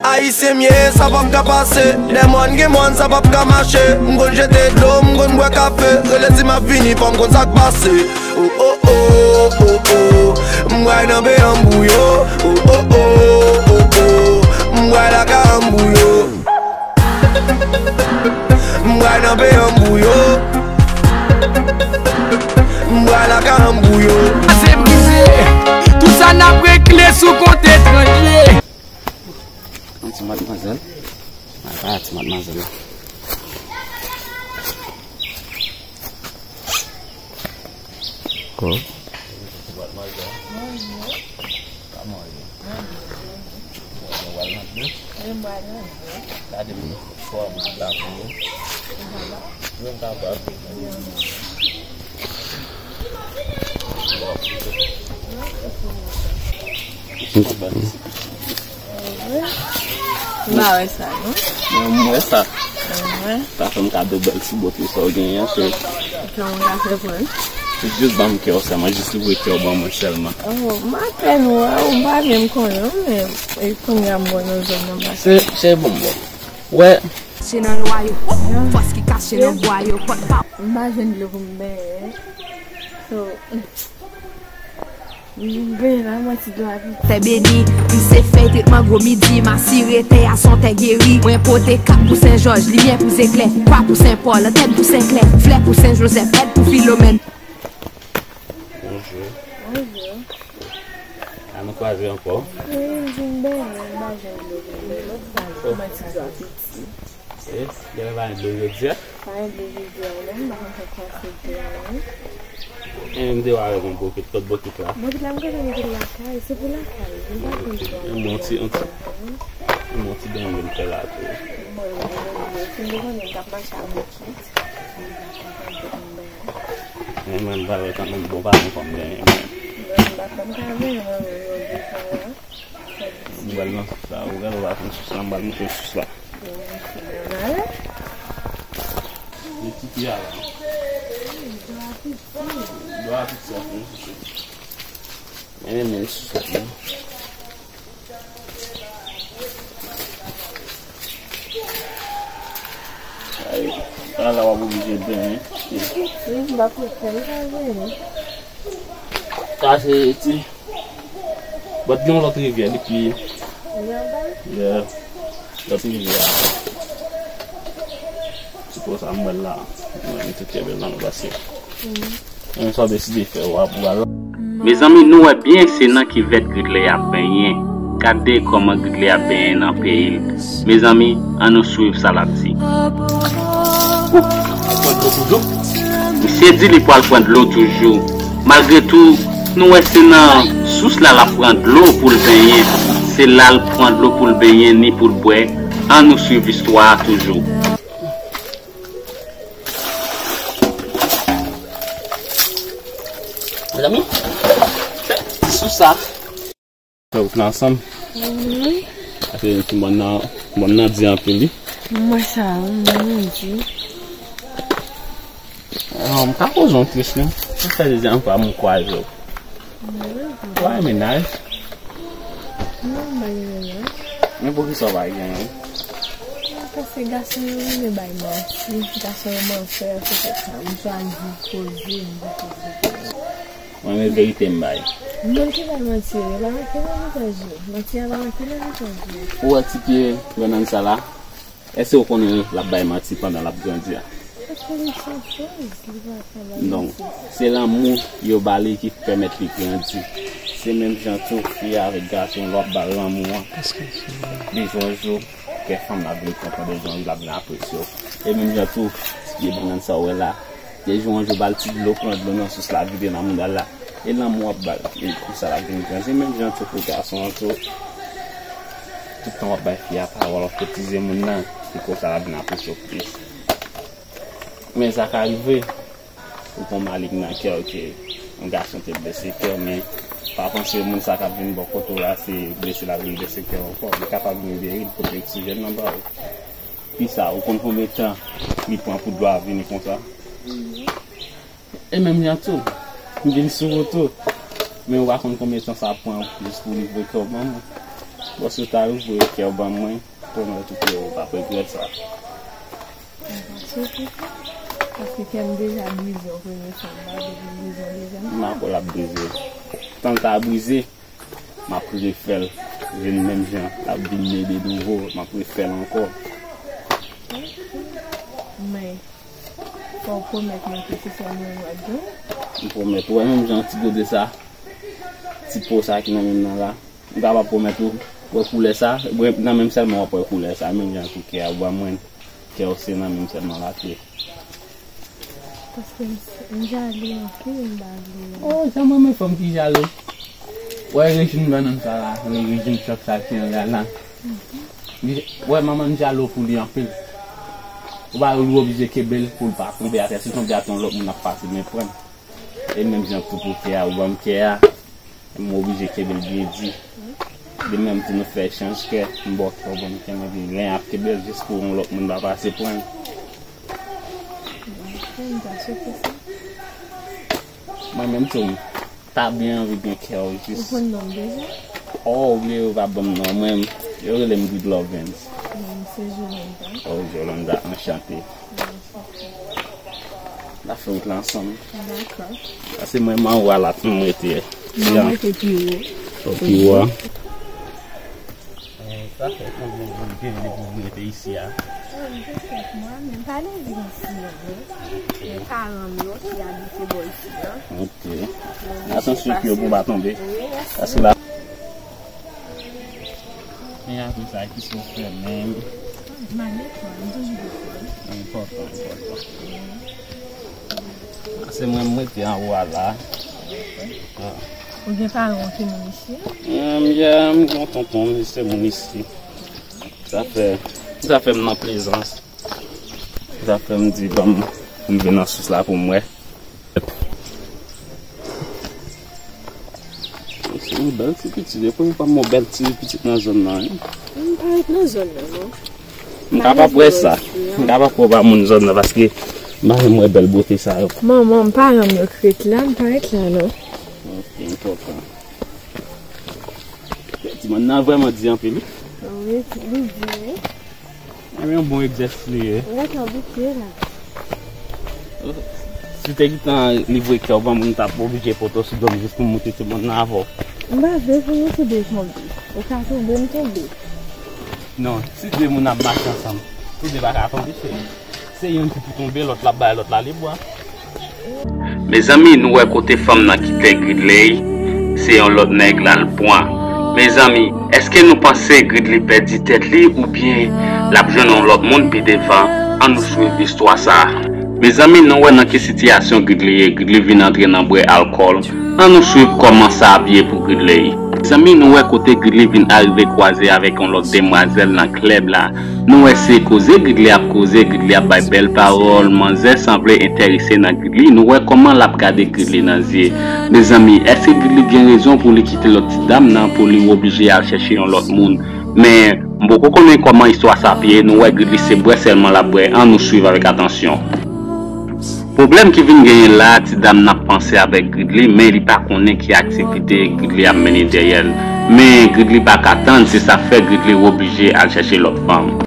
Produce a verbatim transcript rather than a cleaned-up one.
Ayisyen m ye, sa p ap ka pase. Lè mòn gen mòn, sa p ap ka mache. M konn jete dlo, m konn bwè kafe. Rele si m ap vini, fò m konn sa k pase. Oh, oh, oh, oh, oh. M pral nan peyi an m pou yo. Oh, oh, oh, oh, oh. M pral lakay an m pou yo. M pral nan peyi an m pou yo. M pral lakay an m pou yo. Se brize. Tout sa n ap regle sou kont etranje. Yon ti madmwazèl. Ay, pa ti madmwazèl la. Ko. Ti madmwazèl. Kòman w ye? Mwen byen, mwen byen. Mwen byen, w al nan dlo? Wi, m al nan dlo. Gade m fòm la pou ou. Mwen kapab. Bon. M pa wè sa, non. Mwen, m wè sa. Mwen. Sa fè m kado bèl ti bote sa w genyen an, cheri. Kòman w ka fè pran? Jis ban m kè w sèlman, jis ouvri kè w ban mwen sèlman. Oh, m apèn wè w, m pa menm konnen w, men e kounye a m wè nan zòn nan pase. Se, se bon, bon. Wè. Se nan lwa yo, fòs ki kache nan bwa yo, pòt pa. M pa jwenn dlo pou m benyen. So, Tè beni, m se fèy tretman gwo midi, m asire tè a se yon tè geri. Mwen pote kap pou Sen Jòj, limyè pou zeklè, kwa pou Sen Pòl, antèn pou Sen Klè, flè pou Sen Jozèf, èd pou Filomèn. Bonjou. Bonjou. A nou kwaze ankò. Wi, m vin benyen, m pa jwenn dlo pou m benyen. Lòt sa, kòman ti dlo a piti? E, genlè pa gen dlo jodi a? Pa gen dlo jodi a, non, m pa konn sa k pase dlo a, non. E, m te wè avèk yon bokit, kot bokit la? Bokit la, m gentan mete l lakay, se pou lakay, m pa konn sa. Yon ti, yon ti, yon ti benyen m fè la tou. Mwen, mwen, mwen, si m te konnen m t ap mache ak bokit, m pa konn sa k pase dlo a. Men mwen, m pa wè kanmenm, bon, pa gen kòm benyen, men. Mwen, m pa konn sa benyen, mwen, mwen, mwen, mwen, mwen. Ou pral nan sous la, ou pral wè sous la, m pral montre sous la. Li ti pye a la. Dwa piti a, wi, sous la. Men, men, men, sous la, men. Ay, la, la, w ap oblije benyen. Wi, m pa konn fè, m pa benyen. Sa se ti. But gen yon lòt rivyè, li pi. Li anba? Yeah. Lòt rivyè a. Se pou sa m wè l la. Mwen, m te kenbe l nan men pase. Mwen sa deside fè w ap pral. Mezanmi, nou wè byen se nan kivèt Gridley ap benyen. Gade kòman Gridley ap benyen nan peyi l. Mezanmi, ann nou swiv sa l ap di. Misye di li pral pran dlo toujou. Malgre tou, nou wè se nan sous la l ap pran dlo pou l benyen. Se la l pran dlo pou l benyen ni pou l bwè. Ann nou swiv istwa a toujou. Mezanmi, sous sa. Fè wout la ansanm. Mhm. Paske ti mòn nan, mòn nan di anpil, wi. Mwen sa, wi, mwen di. Ah, m ka poze yon kesyon. Sa fè dezyèm fwa m kwaze w. Mhm. Ou pa gen mennaj? Non, m pa gen mennaj. Men poukisa w pa gen, wi? Paske gason yo renmen bay manti. Gason yo mantè, se pou sa. M chwazi koze, m di koze. Mwen, men verite m bay. Moun ki bay manti yo, yo pa manke nan vizaj yo. Manti a pa manke nan vizaj yo. Ou wè ti pye bannann sa la? Èske ou konnen l ap bay manti pandan l ap grandi a? Paske li sanfèz, li pa ka bay manti. Non, se lanmou yo ba li ki pèmèt li grandi. Se menm jan tou, fi a avèk gason, lè w ap ba l lanmou an, li jwenn jou, kè fanm la vin kontan de jwenn jou, l ap vin apresye w. E menm jan tou, ti pye bannann sa w wè la, de jou an jou, ba l ti dlo, pran dlo nan sous la, vide nan mouda l la. E lanmou w ap ba l. E konsa l ap vin grandi. Menm jan tou pou gason an tou. Tout tan w ap bay fi a pawòl, w ap koutize moun nan, e konsa l ap vin apresye w plis. Men sa ka rive, ou gon malik nan kè w ke yon gason te blese kè w, men pa panse moun sa k ap vin bò kote w la, se blese l ap vin blese kè w ankò. Li kapab vin geri, li pote oksijèn nan ba ou. Fi sa, ou konn konbyen tan li pran pou dlo a vini konsa? E menm jan tou, m vin sou ou tou. Men ou pa konn konbyen tan sa ap pran jis pou livre kè w ban mwen. Paske w ta voye kè w ban mwen, pwomèt ou ke w p ap regrèt sa. Mwen pa soti, paske kè m deja brize yon premye fwa, m pa vle pou l brize yon dezyèm fwa. M pa kwè l ap brize. Tan l ta brize, m ap refè l. Vin menm jan, l ap vin ne de nouvo, m ap refè l ankò. Men, fò w pwomèt mwen ke se sèl mwen w ap jwenn. M pwomèt ou, wè menm jan ti gode sa, ti po sa ki nan men m nan la. M kapab pwomèt ou, wè koulè sa, wè nan men m sèlman w ap wè koulè sa, menm jan tou kè a, w ban mwen, kè w se nan men m sèlman l ap ye. Paske m, m jale anpil, m pa vle. Oh, jan m renmen fanm ki jale. Wè rejim bannann sa la, rejim chòk sa ki anlè a la. Li, wè manman m jale w pou li anpil. Ou pa, ou oblije kenbe l pou l pa tonbe atè. Si l tonbe atè, yon lòt moun ap pase, men pran l. E menm jan tou pou kè a, ou ban m kè a, m oblije kenbe l byen di. De menm tou nou fè echanj kè, m ba w kè, ou ban m kè, mwen di len ap kenbe l jis pou yon lòt moun pa pase pran l. Mwen menm tou, m ta byen anvi gen kè w jis. Ou konn non m deja? Oh, ou bliye ou pa ban m non mwen, yo rele m Good Lovens. Non, m se Jolanda. Oh, Jolanda, anchante. N ap fè wout la ansanm. Dakò. Sa se mwen, m anwo a la, m rete. Non, m rete pi wo. Pi wo a. Eh, sa fè konbyen moun ke depi w rete isi a? Oh, m te fèt mwa, men m pa leve isi a, non. Men paran m yo ki abite bò isi a. Ok. Atann sou pye w pou w pa tonbe. Wi, mèsi. Paske la. Men apre sa, kisa w fè menm? M ale lekòl, m toujou lekòl. Enpòtan, enpòtan. Se mwen, m rete anwo a la. Ah. Ou gen paran w ki moun isi a? Hum, yeah, m gen yon tonton, li se moun isi. Sa fè, sa fè m nan Plezans. Sa fè m di, ban m rive nan sous la pou m wè. Se yon bèl ti pitit. E premye fwa m wè yon bèl ti pitit nan zòn nan, wi. M pa ret nan zòn nan, non. M kapab wè sa. M kapab wè pa moun zòn nan, paske m pa janm wè bèl bote sa yo. Manman m, paran m yo k ret la, m pa ret la, non. Ok, enpòtan. Timoun nan vrèman di anpil, wi. Wi, li di, wi. Mwen yon bon egzèsis li ye. Ou ret nan bikye la. Si te gentan livre kè w ban mwen, m t ap oblije pote w sou do m jis pou m moute timoun nan avè w. M pa vle pou nou toude tonbe. Ou ka tonbe, m tonbe. Non, si de moun ap mache ansanm, toude pa ka tonbe, cheri. Se youn ki pou tonbe, lòt la ap bay lòt la lebwa. Mezanmi, nou wè kote fanm nan kite Gridley, se yon lòt nèg l al pran. Mezanmi, èske nou panse Gridley pèdi tèt li oubyen l ap jwenn yon lòt moun pi devan? Ann nou swiv istwa sa a. Mezanmi, nou wè nan ki sitiyasyon Gridley ye. Gridley vin antre nan bwè alkòl. Ann nou swiv kòman sa ap ye pou Gridley. Mezanmi, nou wè kote Gridley vin arive kwaze avèk yon lòt demwazèl nan klèb la. Nou wè se koze Gridley ap koze, Gridley ap bay bèl pawòl, manzè sanble enterese nan Gridley. Nou wè kòman l ap gade Gridley nan zye. Mezanmi, èske Gridley gen rezon pou li kite lòt ti dam nan, pou li oblije al chèche yon lòt moun? Men, m poko konnen kòman istwa sa ap ye, nou wè Gridley se bwè sèlman l ap bwè, ann nou swiv avèk atansyon. Pwoblèm ki vin genyen la, ti dam nan ap panse avèk Gridley, men li pa konnen ki aktivite Gridley ap mennen dèyè l. Men Gridley pa ka tann, se sa k fè Gridley oblije al chèche lòt fanm.